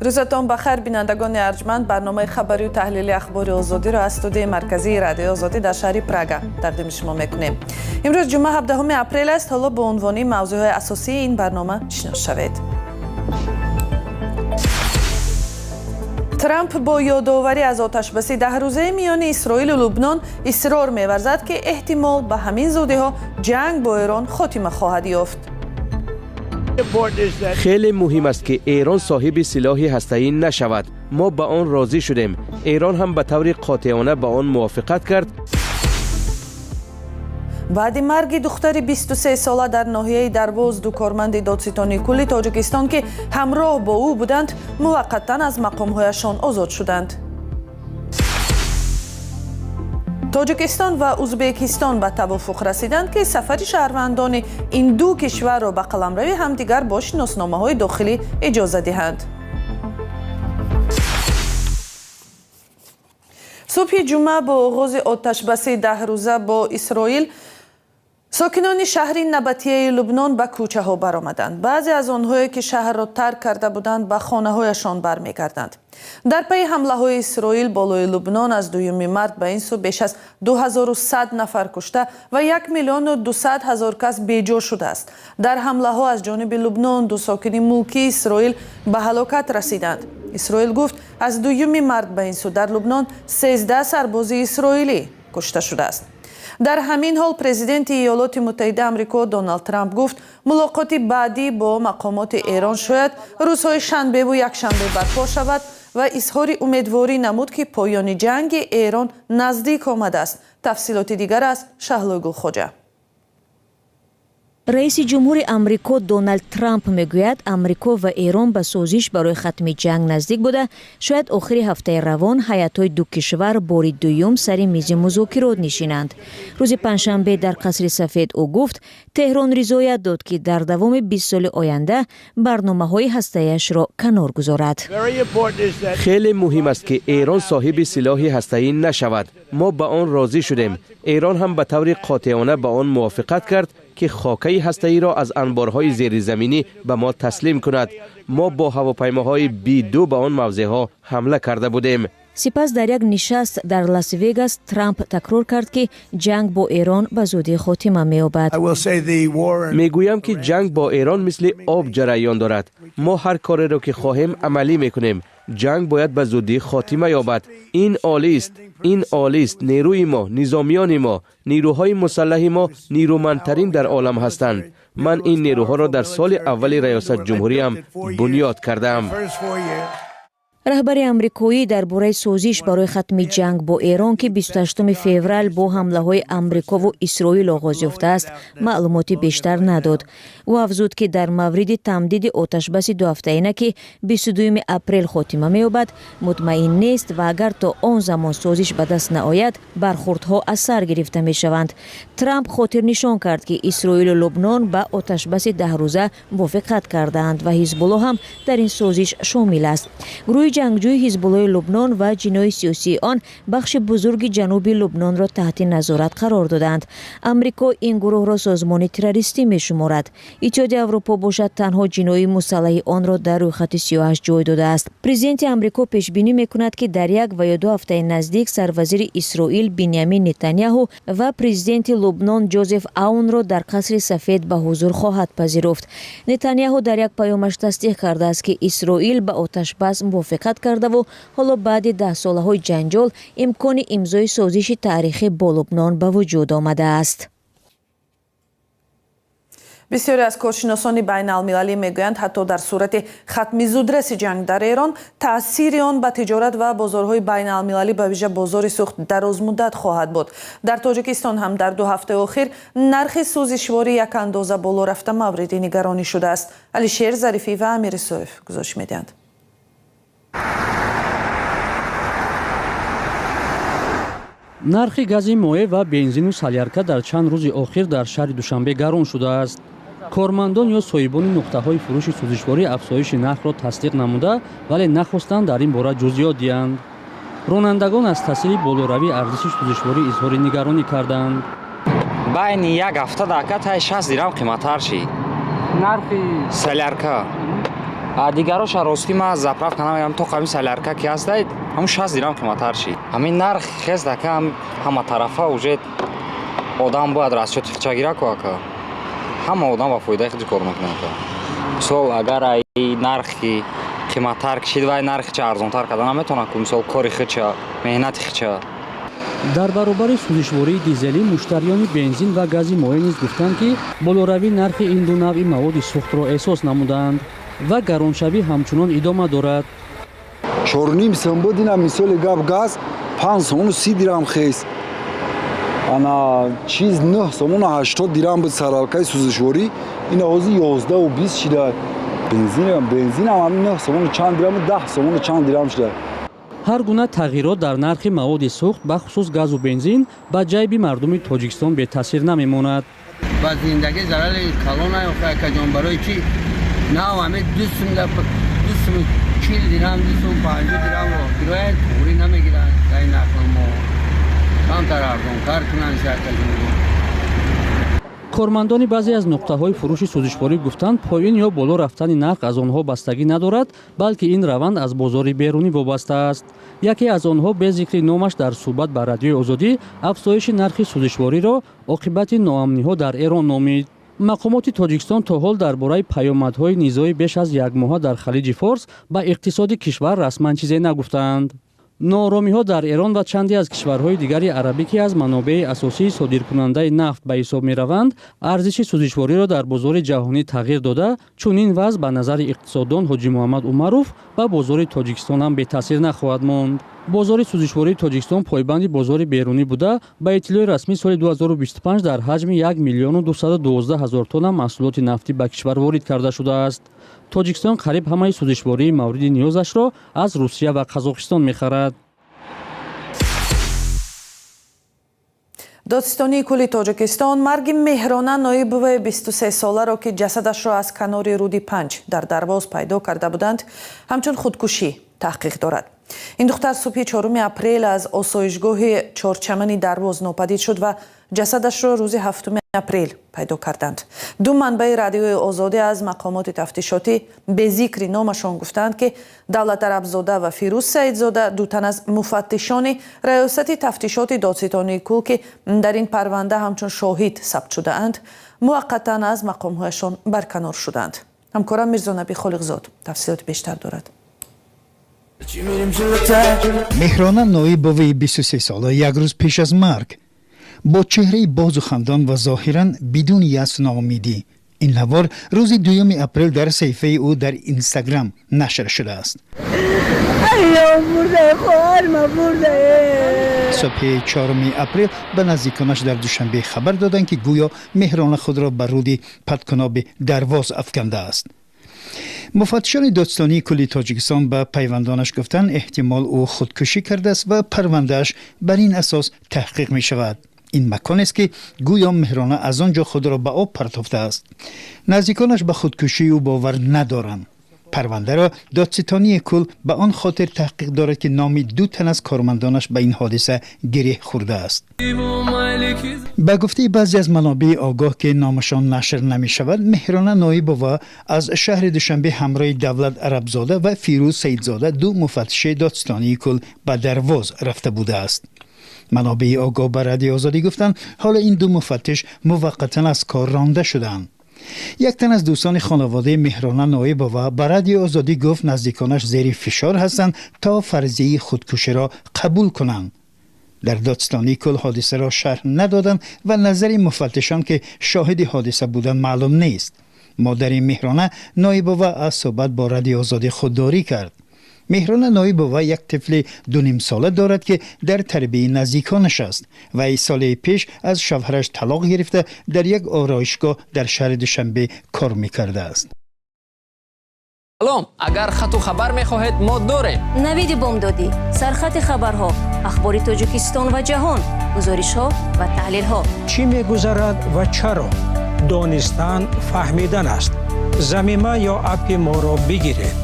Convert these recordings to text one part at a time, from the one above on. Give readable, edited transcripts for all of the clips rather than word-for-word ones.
Рӯзатон ба хайр, бинандагони арҷманд. Барномаи хабарию таҳлили Ахбори Озодиро аз студияи марказии Радиои Озодӣ дар шаҳри Прага тақдими шумо мекунем. Имрӯз ҷумъа, 17 апрел аст. Ҳоло бо унвони мавзӯъҳои асосии ин барнома шинос шавед. Трамп бо ёдоварӣ аз оташбаси 10-рӯзаи миёни Исроилу Лубнон исрор меварзад, ки эҳтимол ба ҳамин зудиҳо ҷанг бо Эрон хотима хоҳад ёфт. Хеле муҳим аст, ки Эрон соҳиби силоҳи ҳастаӣ нашавад. Мо ба он розӣ шудем, Эрон ҳам ба таври қотеона ба он мувофиқат кард. Баъди марги духтари 23-сола дар ноҳияи Дарвоз, ду корманди Додситонии кулли Тоҷикистон, ки ҳамроҳ бо ӯ буданд, муваққатан аз мақомҳояшон озод шуданд. Тоҷикистон ва Узбекистон ба тавофуқ расиданд, ки сафари шаҳрвандони ин ду кишварро ба қаламрави ҳамдигар бо шиносномаҳои дохилӣ иҷоза диҳанд. Субҳи ҷумъа бо оғози оташбаси 10-рӯза бо Исроил сокинони шаҳри Набатияи Лубнон ба кӯчаҳо баромаданд. Баъзе аз онҳое, ки шаҳрро тарк карда буданд, ба хонаҳояшон бармегарданд. Дар пайи ҳамлаҳои Исроил болои Лубнон аз 2 март ба ин сӯ беш аз 2100 нафар кушта ва 1 миллиону 200 ҳазор кас беҷо шудааст. Дар ҳамлаҳо аз ҷониби Лубнон ду сокини мулкии Исроил ба ҳалокат расиданд. Исроил гуфт, аз 2 март ба ин сӯ дар Лубнон 13 сарбози исроилӣ кушта шудааст. Дар ҳамин ҳол президенти Иёлоти Муттаҳида Амрико Доналд Трамп гуфт, мулоқоти баъдӣ бо мақомоти Эрон шояд рӯзҳои шанбеву якшанбе барпо шавад ва изҳори умедворӣ намуд, ки поёни ҷанги Эрон наздик омадааст. Тафсилоти дигар аз Шаҳлои Гулхоҷа. Раиси ҷумҳури Амрико Доналд Трамп мегӯяд, Амрико ва Эрон ба созиш барои хатми ҷанг наздик буда, шояд охири ҳафтаи равон ҳайатҳои ду кишвар бори дуюм сари мизи музокирот нишинанд. Рӯзи панҷшанбе дар Қасри Сафед ӯ гуфт, Теҳрон ризоят дод, ки дар давоми 20 соли оянда барномаҳои ҳастаяшро канор гузорад. Хеле муҳим аст, ки Эрон соҳиби силоҳи ҳастаӣ нашавад. Мо ба он розӣ шудем, Эрон ҳам ба таври қотеона ба он мувофиқат кард, ки хокаи ҳастаиро аз анборҳои зеризаминӣ ба мо таслим кунад. Мо бо ҳавопаймоҳои Би-2 ба он мавзеъҳо ҳамла карда будем. Сипас дар як нишаст дар Лас Вегас Трамп такрор кард, ки ҷанг бо Эрон ба зудӣ хотима меёбад. Мегӯям, ки ҷанг бо Эрон мисли об ҷараён дорад. Мо ҳар кореро, ки хоҳем, амалӣ мекунем. Ҷанг бояд ба зудӣ хотима ёбад. Ин олист, ин олист. Нерӯи мо, низомиёни мо, нерӯҳои мусаллаҳи мо нерӯмандтарин дар олам ҳастанд. Ман ин нерӯҳоро дар соли аввали раёсат ҷумҳуриям бунёд кардаам. Раҳбари амрикоӣ дар бораи созиш барои хатми ҷанг бо Эрон, ки 28 феврал бо ҳамлаҳои Амрикову Исроил оғоз ёфтааст, маълумоти бештар надод. Ӯ афзуд, ки дар мавриди тамдиди оташбаси дуҳафтаина, ки 22 апрел хотима меёбад, мутмаин нест ва агар то он замон созиш ба даст наояд, бархурдҳо аз сар гирифта мешаванд. Трамп хотирнишон кард, ки Исроилу Лубнон ба оташбаси 10-рӯза мувофиқат кардаанд ва Ҳизбулло ҳам дар ин созиш шомил аст. Гурӯҳи ҷангҷӯи Ҳизбуллои Лубнон ва ҷиноҳи сиёсии он бахши бузурги ҷануби Лубнонро таҳти назорат қарор доданд. Амрико ин гурӯҳро созмони террористӣ мешуморад. Иттиҳоди Аврупо бошад, танҳо ҷиноҳи мусаллаҳи онро дар рӯйхати сиёҳаш ҷой додааст. Президенти Амрико пешбинӣ мекунад, ки дар як ва ё ду ҳафтаи наздик сарвазири Исроил Биньямин Нетаняҳу ва президенти Лубнон Ҷозеф Аунро дар Қасри Сафед ба ҳузур хоҳад пазируфт. Нетаняҳу дар як паёмаш тасдиқ кардааст, ки Исроил ба оташбас мувофиқат кардаву ҳоло баъди даҳсолаҳои ҷанҷол имкони имзои созиши таърихӣ бо Лубнон ба вуҷуд омадааст. Бисёре аз коршиносони байналмилалӣ мегӯянд, ҳатто дар сурати хатми зудраси ҷанг дар Эрон таъсири он ба тиҷорат ва бозорҳои байналмилалӣ, ба вижа бозори сӯхт, дарозмуддат хоҳад буд. Дар Тоҷикистон ҳам дар 2 ҳафтаи охир нархи сӯзишворӣ як андоза боло рафта, мавриди нигаронӣ шудааст. Алишер Зарифӣ ва Амир Исоев гузориш медиҳанд. Нархи гази моеъ ва бензину салярка дар чанд рӯзи охир дар шаҳри Душанбе гарон шудааст. Кормандон ё соҳибони нуқтаҳои фурӯши сӯзишворӣ афзоиши нархро тасдиқ намуда, вале нахостанд дар ин бора ҷузъиёт диҳанд. Ронандагон аз таъсири болоравии арзиши сӯзишворӣ изҳори нигаронӣ карданд. Байни як ҳафта дака таи 60 дирам қиматтар шид. Нархи солярка. А дигароша, ростӣ, ма заправка намегам, то ҳамин солярка ки ҳастай, ҳамун 60 дирам қиматтар шид. Ҳамин нарх хест, ака, ҳама тарафа уже одам бояд расчёти худша гира ку, ака. Ҳама одам ба фоидаи худи кор мекунад, ака. Мисол, агар ай нархи қиматтар кишид, вай нархи ча арзонтар карда наметавонад ку, мисол, кори худша, меҳнати худша. Дар баробари сӯзишвории дизелӣ муштариёни бензин ва гази моеъ низ гуфтанд, ки болоравии нархи ин ду навъи маводи сӯхтро эҳсос намуданд ва гароншавӣ ҳамчунон идома дорад. 4,5 сом буд, ина, мисоли гап, газ 5 сомону 30 дирам хест, ана чиз 9 сомону 80 дирам буд, саралкаи сӯзишворӣ, ина ҳозир 11,20 шида. Бензинам ҳамин 9 сомону чанд дирам, 10 сомону чанд дирам шида. Ҳар гуна тағйирот дар нархи маводи сӯхт, бахусус газу бензин, ба ҷайби мардуми Тоҷикистон бетаъсир намемонад. Ба зиндагӣ зарари калон наёфта, акаҷон. Барои чӣ нав ҳамин 2 сум 2 суму 40 дирам, 2 сум 50 дирам роҳгироя туғрӣ намегиранд. Дар ин нархҳо мо камтар арзонтар кунанд, акаҷон. Кормандони баъзе аз нуқтаҳои фурӯши сӯзишворӣ гуфтанд, поин ё боло рафтани нарх аз онҳо бастагӣ надорад, балки ин раванд аз бозори берунӣ вобаста аст. Яке аз онҳо бе зикри номаш дар суҳбат ба Радиои Озодӣ афзоиши нархи сӯзишвориро оқибати ноамниҳо дар Эрон номид. Мақомоти Тоҷикистон то ҳол дар бораи паёмадҳои низои беш аз якмоҳа дар Халиҷи Форс ба иқтисоди кишвар расман чизе нагуфтаанд. Нооромиҳо дар Эрон ва чанде аз кишварҳои дигари арабӣ, ки аз манобеи асосии содиркунандаи нафт ба ҳисоб мераванд, арзиши сӯзишвориро дар бозори ҷаҳонӣ тағйир дода, чунин вазъ, ба назари иқтисоддон Ҳоҷи Муҳаммад Умаров, ба бозори Тоҷикистон ҳам бетаъсир нахоҳад монд. Бозори сӯзишвории Тоҷикистон пойбанди бозори берунӣ буда, ба иттилои расмӣ, соли 2025 дар ҳаҷми 1 миллиону 212 ҳазор тонна маҳсулоти нафтӣ ба кишвар ворид карда шудааст. Тоҷикистон қариб ҳамаи сӯзишвории мавриди ниёзашро аз Русия ва Қазоқистон мехарад. Додситонии кулли Тоҷикистон марги Меҳрона Ноибоваи 23-соларо, ки ҷасадашро аз канори руди Панҷ дар Дарвоз пайдо карда буданд, ҳамчун худкушӣ таҳқиқ дорад. Ин духтар субҳи 4 апрел аз осоишгоҳи Чорчамани Дарвоз нопадид шуд ва ҷасадашро рӯзи 7 апрел пайдо карданд. Ду манбаи Радиои Озодӣ аз мақомоти тафтишотӣ бе зикри номашон гуфтанд, ки Давлат Арабзода ва Фирӯз Саидзода, ду тан аз муфаттишони Раёсати тафтишоти додситонии кул, ки дар ин парванда ҳамчун шоҳид сабт шудаанд, муваққатан аз мақомҳояшон барканор шуданд. Ҳамкорам Мирзонаби Холиқзод тафсилоти бештар дорад. Меҳрона Ноибоваи 23-сола як рӯз пеш аз марг бо чеҳраи бозу хандон ва зоҳиран бидуни яъсу ноумедӣ. Ин навор рӯзи 2 апрел дар саҳифаи ӯ дар Инстаграм нашр шудааст. Хоҳарма бурда. Субҳи 4 апрел ба наздиконаш дар Душанбе хабар доданд, ки гӯё Меҳрона худро ба руди Паткуноби Дарвоз афкандааст. Муфаттишони додситонии кулли Тоҷикистон ба пайвандонаш гуфтанд, эҳтимол ӯ худкушӣ кардааст ва парвандааш бар ин асос таҳқиқ мешавад. Ин маконест, ки гӯё Меҳрона аз он ҷо худро ба об партофтааст. Наздиконаш ба худкушии ӯ бовар надоранд. Парвандаро додситонии кул ба он хотир таҳқиқ дорад, ки номи ду тан аз кормандонаш ба ин ҳодиса гиреҳ хӯрдааст. Ба гуфтаи баъзе аз манобеи огоҳ, ки номашон нашр намешавад, Меҳрона Ноибова аз шаҳри Душанбе ҳамроҳи Давлат Арабзода ва Фирӯз Саидзода, ду муфаттиши додситонии кул, ба Дарвоз рафта будааст. Манобеи огоҳ ба Радиои Озодӣ гуфтанд, ҳоло ин ду муфаттиш муваққатан аз кор ронда шудаанд. Як тан аз дӯстони хонаводаи Меҳрона Ноибова ба Радиои Озодӣ гуфт, наздиконаш зери фишор ҳастанд, то фарзияи худкуширо қабул кунанд. Дар додситонии кул ҳодисаро шарҳ надоданд ва назари муфаттишон, ки шоҳиди ҳодиса буданд, маълум нест. Модари Меҳрона Ноибова аз суҳбат бо Радиои Озодӣ худдорӣ кард. Меҳрона Ноибова як тифли дунимсола дорад, ки дар тарбияи наздиконаш аст. Вай соли пеш аз шавҳараш талоқ гирифта, дар як ороишгоҳ дар шаҳри Душанбе кор мекардааст. Салом, агар хату хабар мехоҳед, мо дорем. Навиди бомдодӣ, сархати хабарҳо, ахбори Тоҷикистон ва ҷаҳон, гузоришҳо ва таҳлилҳо. Чӣ мегузарад ва чаро? Донистан фаҳмидан аст. Замима ё аппи моро бигиред.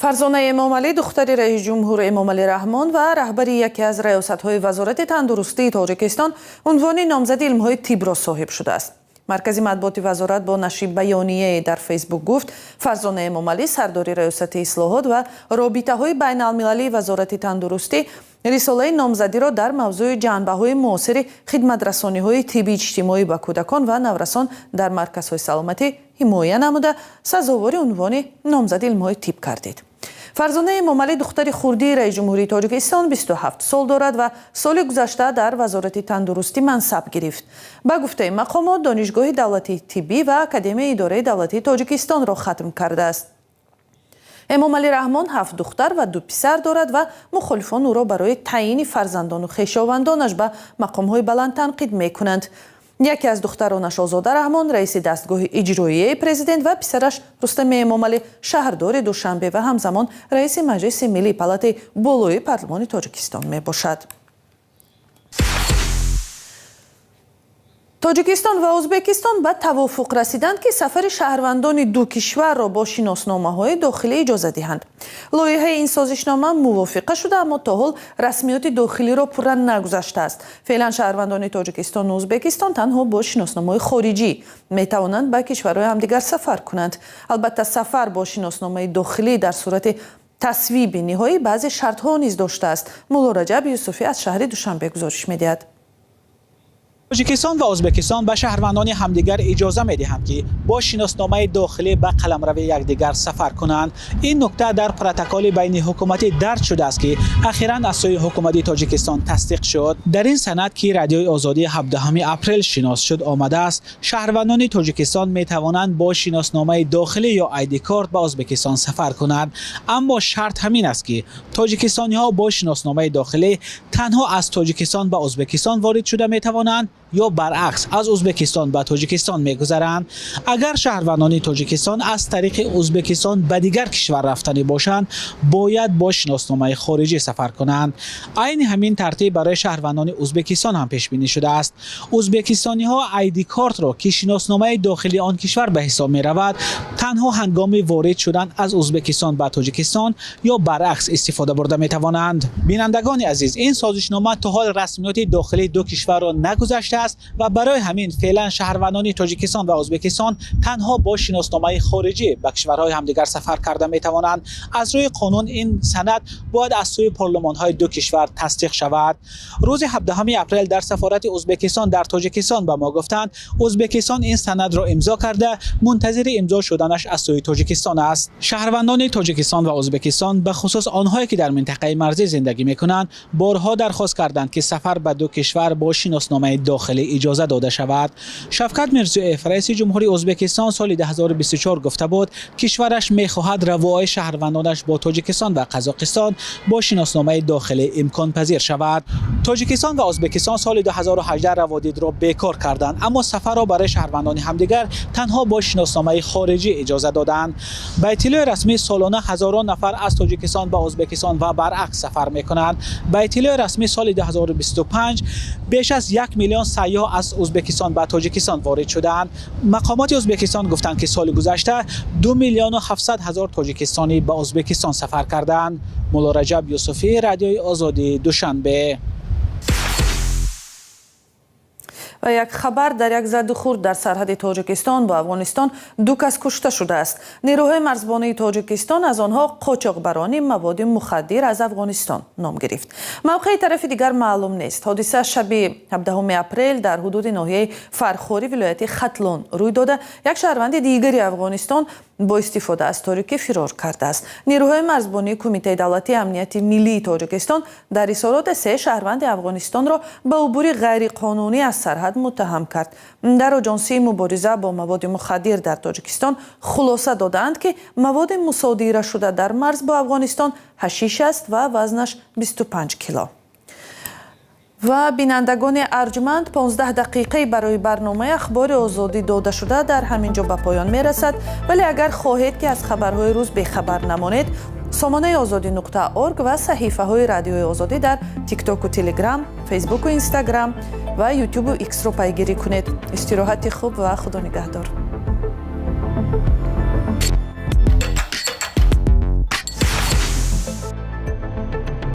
Фарзона Эмомалӣ, духтари раисҷумҳур Эмомалӣ Раҳмон ва раҳбари яке аз раёсатҳои Вазорати тандурустии Тоҷикистон, унвони номзади илмҳои тибро соҳиб шудааст. Маркази матбуоти вазорат бо нашри баёнияе дар Фейсбук гуфт, Фарзона Эмомалӣ, сардори Раёсати ислоҳот ва робитаҳои байналмилалии Вазорати тандурустӣ, рисолаи номзадиро дар мавзӯи ҷанбаҳои муосири хидматрасониҳои тибби иҷтимоӣ ба кӯдакон ва наврасон дар марказҳои саломатӣ ҳимоя намуда, сазовори унвони номзади илмҳои тиб гардид. Фарзона Эмомалӣ, духтари хурдии раиси ҷумҳурии Тоҷикистон, 27 сол дорад ва соли гузашта дар Вазорати тандурустӣ мансаб гирифт. Ба гуфтаи мақомот, Донишгоҳи давлатии тиббӣ ва Академияи идораи давлатии Тоҷикистонро хатм кардааст. Эмомалӣ Раҳмон ҳафт духтар ва ду писар дорад ва мухолифон ӯро барои таъйини фарзандону хешовандонаш ба мақомҳои баланд танқид мекунанд. Яке аз духтаронаш, Озода Раҳмон, раиси дастгоҳи иҷроияи президент ва писараш Рустами Эмомалӣ шаҳрдори Душанбе ва ҳамзамон раиси Маҷлиси миллии, палатаи болои парлумони Тоҷикистон мебошад. Тоҷикистон ва Ӯзбекистон ба тавофуқ расиданд, ки сафари шаҳрвандони ду кишварро бо шиносномаҳои дохилӣ иҷоза диҳанд. Лоиҳаи ин созишнома мувофиқа шуда, аммо то ҳол расмиёти дохилиро пурра нагузаштааст. Феълан шаҳрвандони Тоҷикистону Ӯзбекистон танҳо бо шиносномаҳои хориҷӣ метавонанд ба кишварҳои ҳамдигар сафар кунанд. Албатта, сафар бо шиносномаи дохилӣ дар сурати тасвиби ниҳоӣ баъзе шартҳо низ доштааст. Мулло Раҷаб Юсуфӣ аз шаҳри Душанбе гузориш медиҳад. Тоҷикистон ва Ӯзбекистон ба шаҳрвандони ҳамдигар иҷоза медиҳанд, ки бо шиносномаи дохилӣ ба қаламрави якдигар сафар кунанд. Ин нукта дар протоколи байниҳукуматӣ дарҷ шудааст, ки ахиран аз сӯи ҳукумати Тоҷикистон тасдиқ шуд. Дар ин санад, ки Радиои Озодӣ 17 апрел шинос шуд, омадааст, шаҳрвандони Тоҷикистон метавонанд бо шиносномаи дохилӣ ё айди корт ба Ӯзбекистон сафар кунанд, аммо шарт ҳамин аст, ки тоҷикистониҳо бо шиносномаи дохилӣ танҳо аз Тоҷикистон ба Ӯзбекистон ворид шуда метавонанд ё баръакс аз Ӯзбекистон ба Тоҷикистон мегузаранд. Агар шаҳрвандони Тоҷикистон аз тариқи Ӯзбекистон ба дигар кишвар рафтанӣ бошанд, бояд бо шиносномаи хориҷӣ сафар кунанд. Айни ҳамин тартиб барои шаҳрвандони Ӯзбекистон ҳам пешбинӣ шудааст. Ӯзбекистониҳо айди кортро, ки шиносномаи дохилии он кишвар ба ҳисоб меравад, танҳо ҳангоми ворид шудан аз Ӯзбекистон ба Тоҷикистон ё баръакс истифода бурда метавонанд. Бинандагони азиз, ин созишнома то ҳол расмиёти дохилии ду кишварро нагузаштааст ва барои ҳамин феълан шаҳрвандони Тоҷикистон ва Ӯзбекистон танҳо бо шиносномаи хориҷӣ ба кишварҳои ҳамдигар сафар карда метавонанд. Аз рӯи қонун ин санад бояд аз сӯи парлумонҳои ду кишвар тасдиқ шавад. Рӯзи 17 апрел дар сафорати Ӯзбекистон дар Тоҷикистон ба мо гуфтанд, Ӯзбекистон ин санадро имзо карда, мунтазири имзо шуданаш аз сӯи Тоҷикистон аст. Шаҳрвандони Тоҷикистон ва Ӯзбекистон, ба хусус онҳое ки дар минтақаи марзӣ зиндагӣ мекунанд, борҳо дархост карданд, ки сафар ба ду кишвар бо шиносномаи дохилӣ иҷоза дода шавад. Шавкат Мирзиёев, раиси ҷумҳури Ӯзбекистон, соли 2024 гуфта буд, кишвараш мехоҳад равои шаҳрвандонаш бо Тоҷикистон ва Қазоқистон бо шиносномаи дохилӣ имконпазир шавад. Тоҷикистон ва Ӯзбекистон соли 2018 раводидро бекор карданд, аммо сафарро барои шаҳрвандони ҳамдигар танҳо бо шиносномаи хориҷӣ иҷоза доданд. Ба иттилои расмӣ, солона ҳазорон нафар аз Тоҷикистон ба Ӯзбекистон ва баръакс сафар мекунанд. Ба иттилои расмӣ, соли 2025 беш аз 1 миллион сайёҳ аз Ӯзбекистон ба Тоҷикистон ворид шудаанд. Мақомоти Ӯзбекистон гуфтанд, ки соли гузашта 2 700 000 тоҷикистонӣ ба Ӯзбекистон сафар кардаанд. Мулло Раҷаб Юсуфӣ, Радиои Озодӣ, Душанбе. Ва як хабар: дар як заду хурд дар сарҳади Тоҷикистон бо Афғонистон ду кас кушта шудааст. Нерӯҳои марзбонии Тоҷикистон аз онҳо қочоқбарони маводи мухаддир аз Афғонистон ном гирифт. Мавқеи тарафи дигар маълум нест. Ҳодиса шаби 17 апрел дар ҳудуди ноҳияи Фархори вилояти Хатлон рӯй дода. Як шаҳрванди дигари Афғонистон бо истифода аз торикӣ фирор кардааст. Нерӯҳои марзбонии Кумитаи давлатии амнияти миллии Тоҷикистон дар изҳороте се шаҳрванди Афғонистонро ба убури ғайриқонунӣ аз сарҳад муттаҳам кард. Дар Оҷонсии мубориза бо маводи мухаддир дар Тоҷикистон хулоса додаанд, ки маводи мусодира шуда дар марз бо Афғонистон ҳашиш аст ва вазнаш 25 кило. Ва бинандагони арҷманд, 15 дақиқаи барои барномаи Ахбори Озодӣ дода шуда дар ҳамин ҷо ба поён мерасад. Вале агар хоҳед, ки аз хабарҳои рӯз бехабар намонед, сомонаи озодӣ.орг ва саҳифаҳои Радиои Озодӣ дар Тиктоку Телеграм, Фейсбуку Инстаграм ва Ютубу Иксро пайгирӣ кунед. Истироҳати хуб ва Худо нигаҳдор.